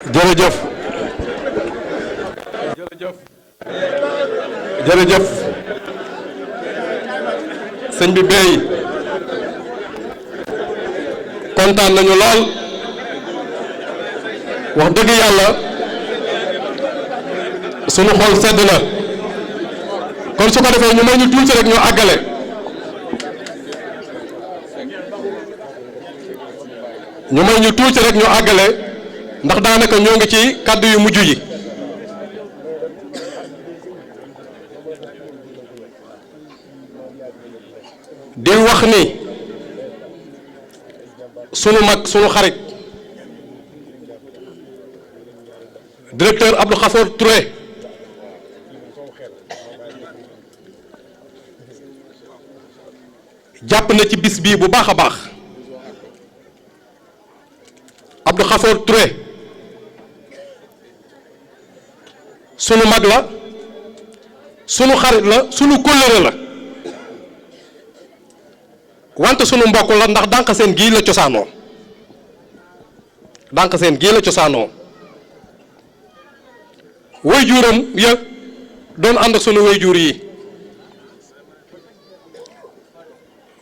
jërëjëf jërëjëf sëñ bi Bey kontaan nañu lool wax dëgg yàlla sunu xol sedd na kon su ko defee ñu may ñu tuuti rek ñu àggale ndax daanaka ñoo ngi ci kàddu yu mujj yi di wax ni sunu mag sunu xarit directeur Abdou Khafor Touré jàpp na ci bis bii bu baax a baax Abdou Khafor Touré sunu mag la sunu xarit la sunu kóllëre la wante sunu mbokk la ndax dànq seen gii la cosaanoo waajuram ya doon ànd ak sunu waajur yi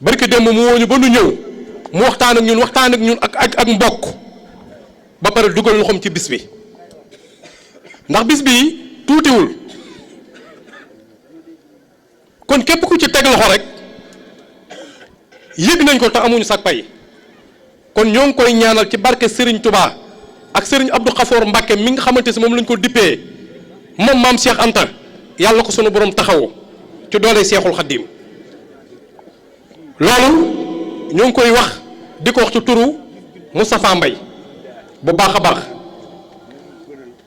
barki démb mu woo ñu ba nu ñëw mu waxtaan ak ñun ak mbokk ba pare dugal loxoom ci bis bi ndax bis bi tuutiwul kon képp ku ci teg loxo rek yëg nañ ko te amuñu sax pay kon ñoo ngi koy ñaanal ci barke Serigne Touba ak Serigne Abdou Khafor Mbacke mi nga xamante si moom lañ ko dippee moom maam Cheikh Anta yàlla ko sunu borom taxawu ci doole Cheikhul Khadim loolu ñoo ngi koy wax di ko wax ci turu Moustapha Mbaye bu baax a baax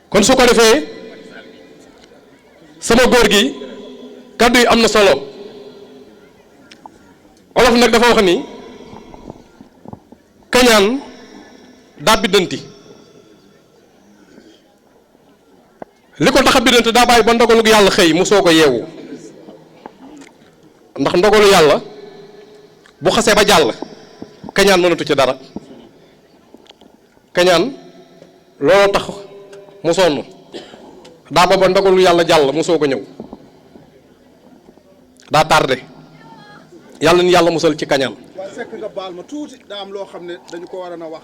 kon su ko defee sama góor gi kàddu yi am na solo olof nag dafa wax ni kañaan daa biddanti li ko tax a biddanti daa bàyyi ba ndogalu yàlla xëy mu soo ko yeewu ndax ndogalu yàlla bu xasee ba jàll kañaan mënatu ci dara kañaan looloo tax mu sonn daa ba ndogalu yàlla jàll mu soog a ñëw daa tardé yàlla ni yàlla musal ci kañaan. waaye sekk nga baal ma tuuti daa am loo xam ne dañu ko war a wax.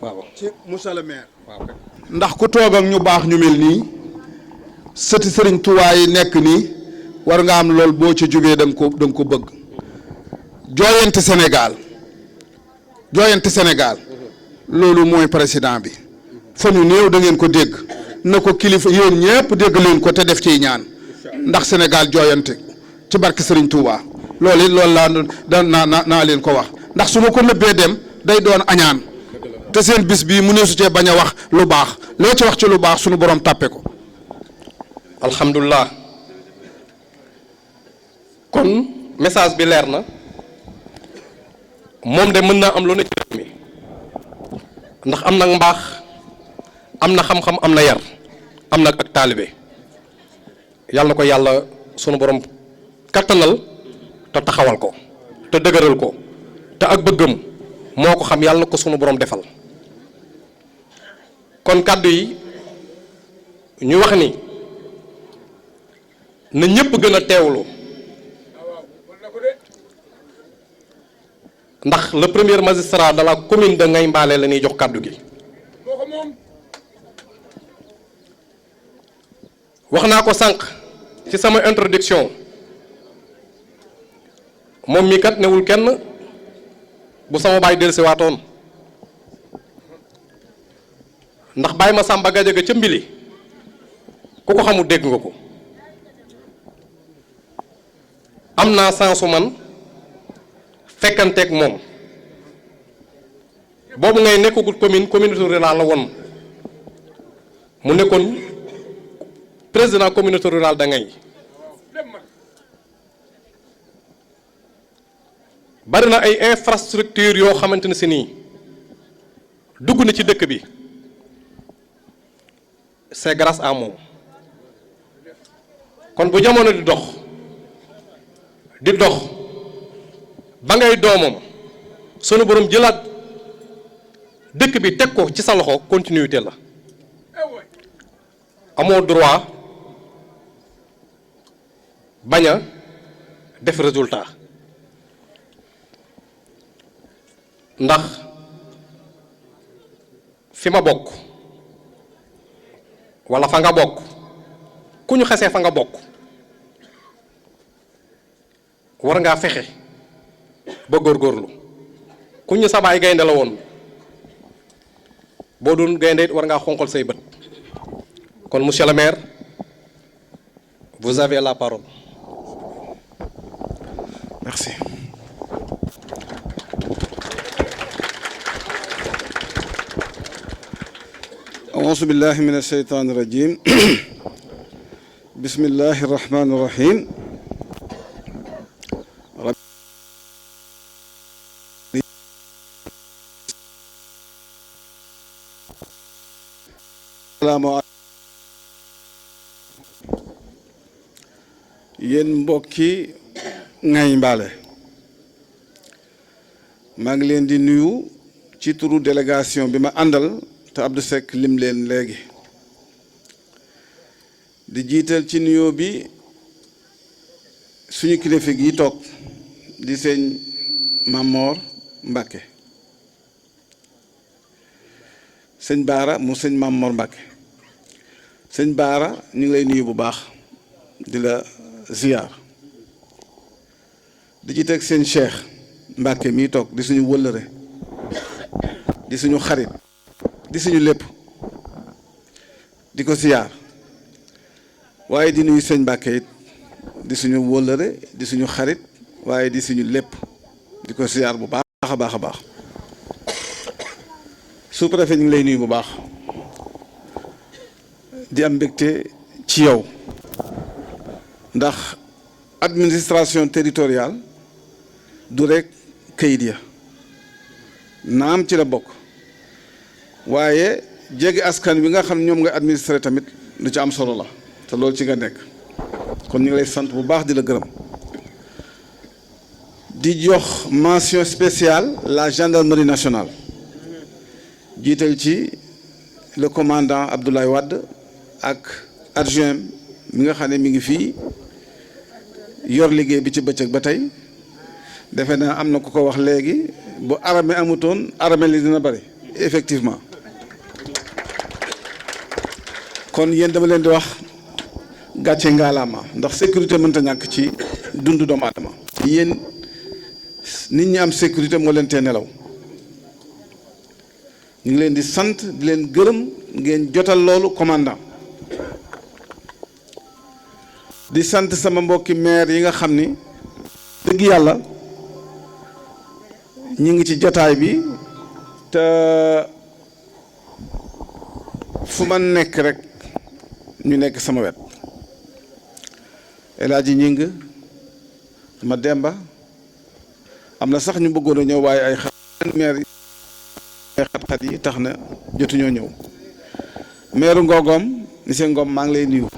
waaw ci monsieur le maire. waaw ndax ku toog ak ñu baax ñu mel nii sëti Sëriñ Tuubaa yi nekk nii war nga am lool boo ci jógee da nga ko bëgg. jooyante Sénégal loolu mooy président bi fa ñu néew da ngeen ko dégg na ko kilifa yéen ñëpp dégg leen ko te def ciy ñaan ndax Sénégal jooyante ci barke Sëriñ Tuubaa loolu it loolu naa leen ko wax ndax su ma ko nëbbee dem day doon añaan te seen bis bii mu ne su cee bañ a wax lu baax loo ci wax ci lu baax sunu borom tàppe ko. alhamdulilah kon message bi leer na moom de mën naa am lu ne ci réew mi ndax am na mbaax am na xam-xam am na yar am na ak taalibe yàlla na ko yàlla sunu borom kattanal te taxawal ko te dëgëral ko te ak bëggam moo ko xam yàlla na ko sunu borom defal kon kàddu yi ñu wax ni na ñëpp gën a teewlu ndax le premier magistrat de la commune de Ngaye Mbalé la ñuy jox kàddu gi wax naa ko sànq ci sama introduction moom mii kat newul kenn bu sama baay dellusi waatoon ndax Baye Massamba Gadiaga ca Mbili ku ko xamul dégg nga ko am naa sansu man fekkanteeg moom boobu ngay nekkagul communauté rurale la woon mu nekkoon président communauté rurale da ngay bari na ay infrastructure yoo xamante ne si nii dugg na ci dëkk bi c'est grâce à moom kon bu jamono di dox ba ngay doomam sunu borom jëlaat dëkk bi teg ko ci sa loxo continuité la amoo droit bañ a def résultat ndax fi ma bokk walla fa nga bokk ku ñu xasee fa nga bokk war ngaa fexe ba góorgóorlu ku ñu sabaay gaynde la woon boo doon gaynde it war ngaa xonqal say bët kon monsieur le maire vous avez la parole. Merci. أعوذ بالله من الشيطان الرجيم بسم الله الرحمن الرحيم السلام عليكم yéen mbokki Ngaye Mbalé maa ngi leen di nuyu ci turu délégation bi ma àndal te Abdou Seck lim leen léegi di jiital ci nuyoo bi suñu kilifa gi toog di sëñ Mamor Mbacke sëñ Baara mu sëñ Mamor Mbacke sëñ Baara ñu ngi lay nuyu bu baax di la ziyaar di ci teg seen Cheikh Mbacke mii toog di suñu wëllëre di suñu xarit di suñu lépp di ko ziyaar waaye di nuyu sëñ Mbacke it di suñu wëllëre di suñu xarit waaye di suñu lépp di ko ziyaar bu baax a baax a baax sous-préfet ñu ngi lay nuyu bu baax di am mbégte ci yow ndax administration territoriale du rekk kayit ya naam ci la bokk waaye jege askan wi nga xam ñoom nga administré tamit lu ci am solo la te loolu ci nga nekk kon ñu ngi lay sant bu baax di la gërëm di jox mention spéciale la gendarmerie nationale jiital ci le commandant Abdoulaye Wade ak adjoint mi nga xam ne mi ngi fii yor liggéey bi ci bëccëg ba tey defe naa am na ku ko wax léegi bu armée amutoon armée li dina bari effectivement kon yéen dama leen di wax gàcce ngaalaama ndax sécurité mënta ñàkk ci dundu doomu aadama yéen nit ñi am sécurité moo leen tee nelaw ñu ngi leen di sant di leen gërëm ngeen jotal loolu commandant di sant sama mbokki maire yi nga xam ni dëgg yàlla ñu ngi ci jotaay bi te fu ma nekk rek ñu nekk sama wet El Hadji Ñing ma Demba am na sax ñu bëggoon a ñëw waaye ay xat-xat yi tax na jotuñoo ñëw maire Ngogom monsieur Ngom maa ngi lay nuyu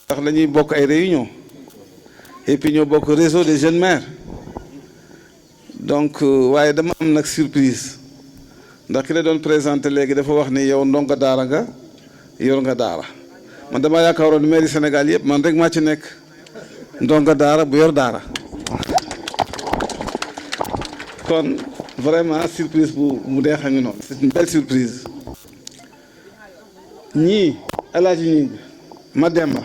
ndax lañuy bokk ay réunion et puis ñoo bokk réseau des jeunes maires donc waaye dama am nag surprise ndax ki la doon présenté léegi dafa wax ni yow ndongo daara nga yor nga daara man dama yaakaaroon mairie Sénégal yëpp man rek maa ci nekk ndongo daara bu yor daara kon vraiment surprise bu mu dee xam noonu c'est une belle surprise ñii El Hadji ñi ma Demba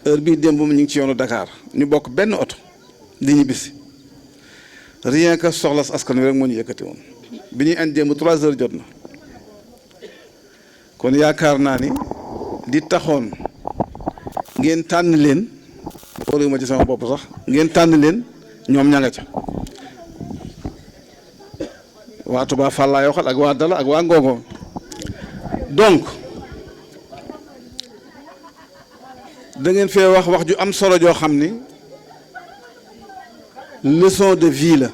heure bii démb ñu ngi ci yoonu Dakar ñu bokk benn oto di ñibbisi rien que soxla askan wi rek moo ñu yëkkati woon bi ñuy añ démb 3 heures jot na kon yaakaar naa ni di taxoon ngeen tànn leen wóoruma ci sama bopp sax ngeen tànn leen ñoom ña nga ca waa Touba Fall laay waxal ak waa Dala ak waa Ngongo donc da ngeen fee wax ju am solo joo xam ni leçon de vie la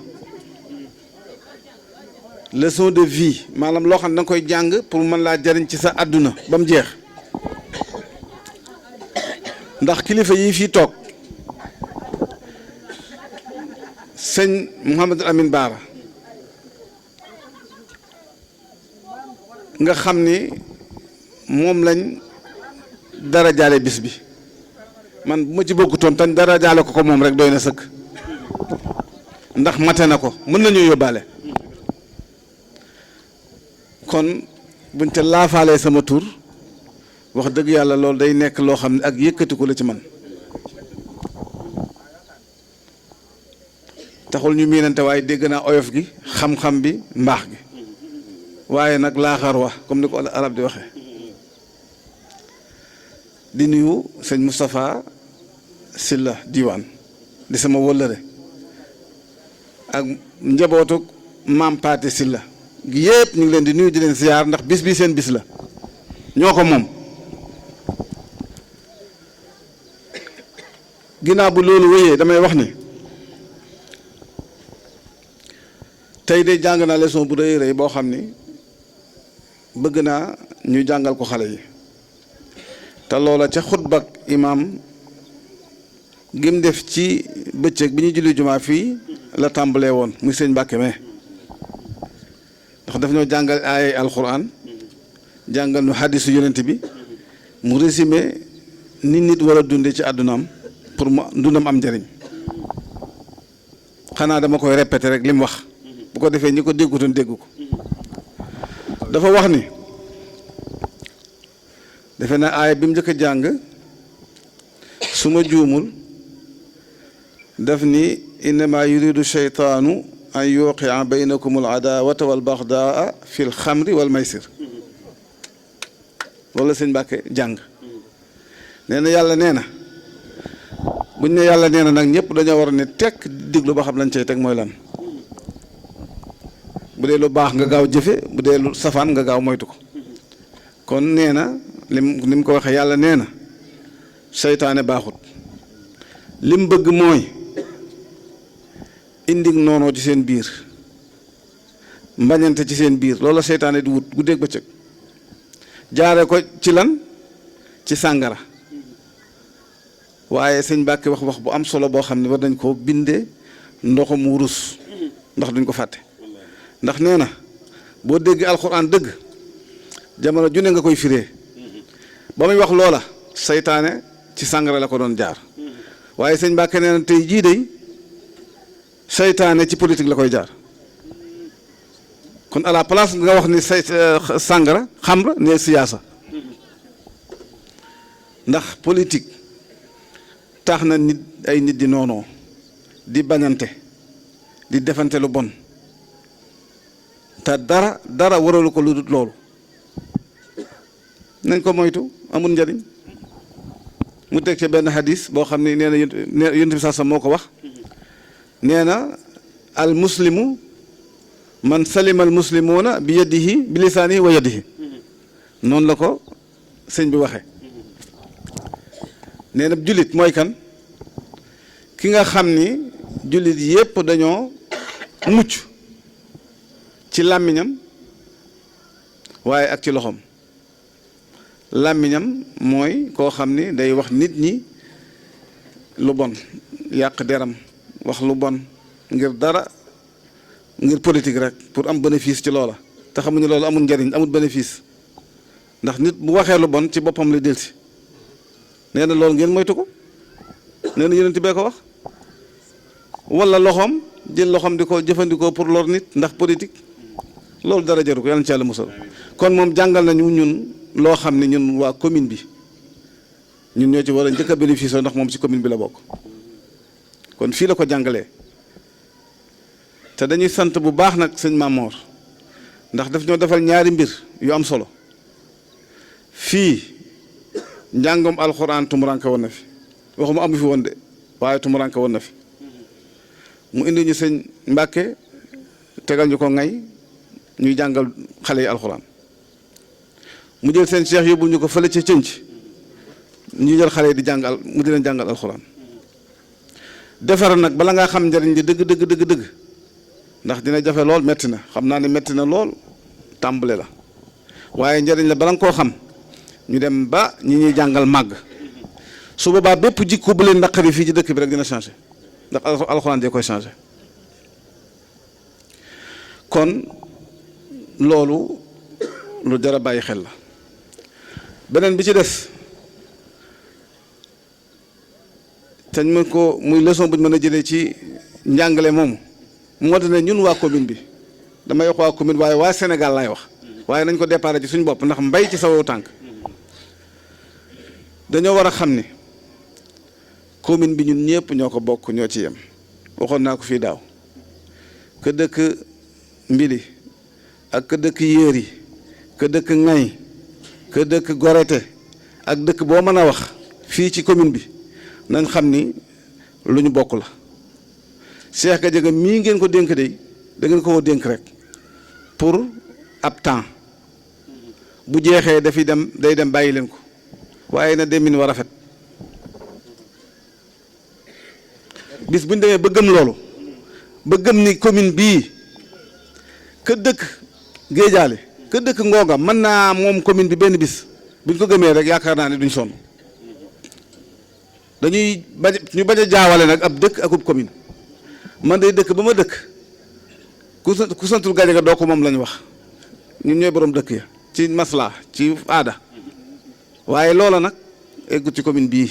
leçon de vie maanaam loo xam ne da nga koy jàng pour mën laa jariñ ci sa àdduna ba mu jeex ndax kilifa yi fii toog sëñ Mouhamadou Amine Baara nga xam ni moom lañ dara jaale bis bi man bu ma ci bokkutoon tañ dara jaale ko moom rek doy na sëkk ndax mate na ko mën nañu yóbbaale kon buñ te laafaalee sama tur wax dëgg yàlla loolu day nekk loo xam ne ak yëkkatiku la ci man taxul ñu miinante waaye dégg naa oyof gi xam-xam bi mbaax gi waaye nag laaxar wa comme ni ko arab di waxee di nuyu sëñ Moustapha Silla Diwane di sama wëllëre ak njabootu maam Paate Silla gi yëpp ñu ngi leen di nuyu di leen ziar ndax bis bi seen bis la ñoo ko moom ginnaaw bu loolu wéyee damay wax ni tey de jàng naa leçon bu rëy rëy boo xam ni bëgg naa ñu jàngal ko xale yi te loola ca xutbak imaam gim def ci bëccëg bi ñu julli jumaa fii la tàmbalee woon muy sëñ Mbàkke me ndax daf ñoo jàngal ay alxuraan jàngal ñu hadisu yonent bi mu résumé nit nit war a dunde ci àddunaam pour mu dundam am njëriñ xanaa dama koy répété rek li mu wax bu ko defee ñi ko déggutoon dégg ko dafa wax ni defe naa aaya bi mu njëkk a jàng su ma juumul daf ni innama yuridu sheytaanu an yuqia baynakum al adawata wal baxdaa fi l xamri wal maysir loolu la sëñ Mbàkke jàng nee na yàlla nee na buñ ne yàlla nee na nag ñëpp dañoo war a ne tekk diglu ba xam lañ cay teg mooy lan bu dee lu baax nga gaaw jëfe bu dee lu safaan nga gaaw moytu ko kon nee na lim ko waxee yàlla nee na seytaane baaxut lim bëgg mooy indi noonoo ci seen biir mbañante ci seen biir loolu la seytaane di wut guddeeg bëccëg jaare ko ci lan ci sàngara waaye sëñ Mbàkke wax bu am solo boo xam ne war nañ koo bindee ndoxum wurus ndax duñ ko fàtte ndax nee na boo dégg alxuraan dëgg jamono ju ne nga koy firee ba muy wax loola seytaane ci sàngara la ko doon jaar waaye sëñ Mbàkke nee na tey jii de seytaane ci politique la koy jaar kon à la place nga wax ni sàngara xamra ne siyaasa ndax politique tax na nit ay nit di noonoo di bañante di defante lu bon te dara waralu ko lu dul loolu nañ ko moytu amul njariñ mu teg ci benn hadis boo xam ne nee na yonent bi sax moo ko wax nee na al muslimu man salima al muslimuuna bi yadihi bi lisaanihi wa yadihi noonu la ko sëñ bi waxe nee na jullit mooy kan ki nga xam ni jullit yépp dañoo mucc ci làmmiñam waaye ak ci loxoom làmmiñam mooy koo xam ni day wax nit ñi lu bon yàq deram wax lu bon ngir dara ngir politique rek pour am bénéfice ci loola te xamuñu loolu amul njariñ amul bénéfice ndax nit bu waxee lu bon ci boppam lay delsi nee na loolu ngeen moytu ko nee na yonent bee ko wax wala loxoom jël loxoom di ko jëfandikoo pour lor nit ndax politique loolu dara jaru ko yàlla na ci yàlla musal kon moom jàngal nañu ñun loo xam ne ñun waa commune bi ñun ñoo ci war a njëkk a bénéficier ndax moom ci commune bi la bokk kon fii la ko jàngalee te dañuy sant bu baax nag sëñ Mamor ndax daf ñoo defal ñaari mbir yu am solo fii njàngum alxuraan tumuranke woon na fi waxuma amu fi woon de waaye tumuranke woon na fi mu indi ñu sëñ Mbàkke tegal ñu ko ngay ñuy jàngal xale yi alxuraan mu jël seen cheikh yóbbul ñu ko fële ca cënc ñu jël xale yi di jàngal mu di leen jàngal alxuraan defar nag bala ngaa xam njariñ li dëgg ndax dina jafe lool metti na xam naa ne metti na lool tàmbale la waaye njariñ la bala nga koo xam ñu dem ba ñi ñuy jàngal màgg su boobaa bépp jikko bu leen naqari fii ci dëkk bi rek dina changé ndax alxuraan dee koy changé kon loolu lu jar a bàyyi xel la. beneen bi ci des te ñu mën ko muy leçon bu ñu mën a jëlee ci njàngale moomu moo di ne ñun waa commune bi damay wax waa commune waaye waa Sénégal laay wax waaye nañ ko déparé ci suñu bopp ndax mbay ci sawu tànk dañoo war a xam ni commune bi ñun ñëpp ñoo ko bokk ñoo ci yem waxoon naa ko fii daaw ka dëkk Mbili ak ka dëkk Yéeri ka dëkk Ngay ka dëkk Gorete ak dëkk boo mën a wax fii ci commune bi nañ xam ni lu ñu bokk la Cheikh Gadiaga mii ngeen ko dénk de da ngeen ko dénk rek pour ab temps bu jeexee dafiy dem day dem bàyyi leen ko waaye na demin war a rafet bis bu ñu demee ba gëm loolu ba gëm ni commune bii ka dëkk Géejaale ka dëkk Ngooga mën naa moom commune bi benn bis bu ñu ko gëmee rek yaakaar naa ne duñ sonn dañuy ñu bañ a jaawale nag ab dëkk akub commune man day dëkk ba ma dëkk ku santul Gadiaga doo ko moom lañu wax ñun ñooy borom dëkk ya ci masla ci aada waaye loola nag eggut ci commune bii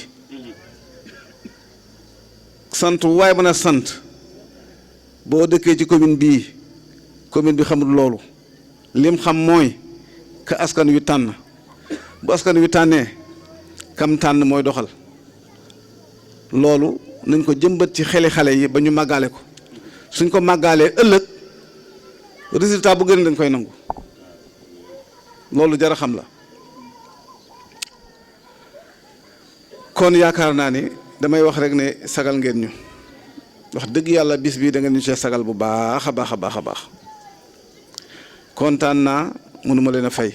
sant waaye mën a sant boo dëkkee ci commune bii commune bi xamul loolu lim xam mooy ka askan wi tànn bu askan wi tànnee kam tànn mooy doxal loolu nañ ko jëmbat ci xeli xale yi ba ñu màggaale ko suñ ko màggaalee ëllëg résultat bu gën dañ koy nangu loolu jar a xam la kon yaakaar naa ni damay wax rek ne sagal ngeen ñu wax dëgg yàlla bis bii da ngeen ñu cee sagal bu baax a baax a baax a baax kontaan naa mënuma leen a fay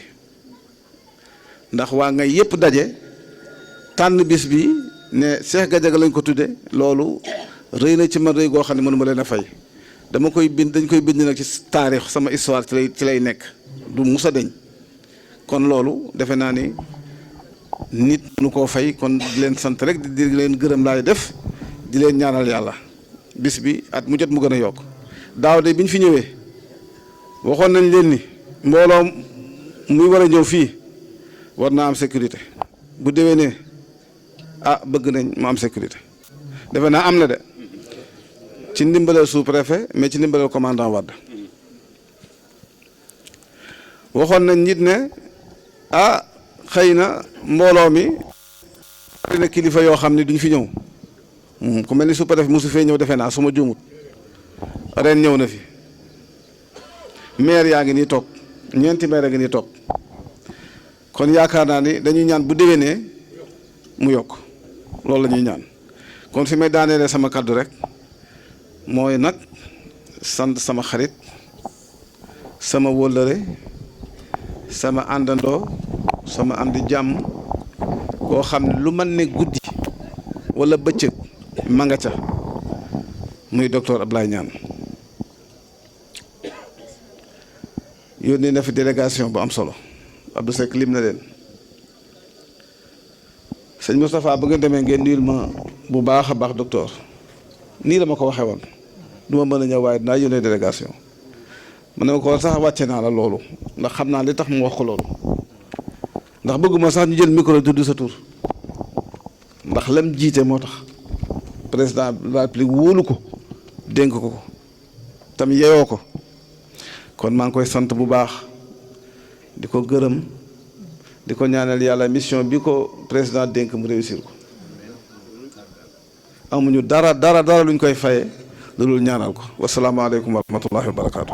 ndax waa ngay yëpp daje tànn bis bi ne Cheikh Gadiaga lañ ko tudde loolu rëy na ci man rëy goo xam ne mënuma leen a fay dama koy bind dañ koy bind nag ci taarix sama histoire ci lay nekk du musa deñ kon loolu defe naa ni nit nu koo fay kon di leen sant rek di leen gërëm laay def di leen ñaanal yàlla bis bi at mu jot mu gën a yokk daaw de bi ñu fi ñëwee waxoon nañ leen ni mbooloo muy war a ñëw fii war naa am sécurité bu déwénee bëgg nañ mu am sécurité defe naa am na de ci ndimbalal sous-préfet mais ci ndimbalal commandant Wade waxoon nañ nit ne xëy na mbooloo mi dina kilifa yoo xam ne duñ fi ñëw ku mel ni sous-préfet mosu fee ñëw defe naa su ma juumut ren ñëw na fi maire yaa ngi nii toog ñeenti maire a ngi nii toog kon yaakaar naa ni dañuy ñaan bu déwénee mu yokk loolu la ñuy ñaan kon fi may daaneele sama kàddu rek mooy nag sant sama xarit sama wóllëre sama àndandoo sama am di jàmm koo xam ne lu man ne guddi wala bëccëg ma nga ca muy docteur Ablaye Niane yónnee na fi délégation bu am solo Abdou Seck lim na leen sëñ Moustapha ba nga demee ngeen nuyul ma bu baax a baax docteur nii la ma ko waxee woon du ma mën a ñëw waaye dinaa yónnee délégation ma ne ma ko sax wàcce naa la loolu ndax xam naa li tax mu wax ko loolu ndax bëgguma sax ñu jël micro tudd sa tur ndax lam jiite moo tax président de la République wóolu ko dénk ko tam yeyoo ko kon maa ngi koy sant bu baax di ko gërëm di ko ñaanal yàlla mission bi ko président dénk mu réussir ko amuñu dara luñ koy faye lu dul ñaanal ko wasalaamaaleykum wa rahmatullahi wa barakaatu.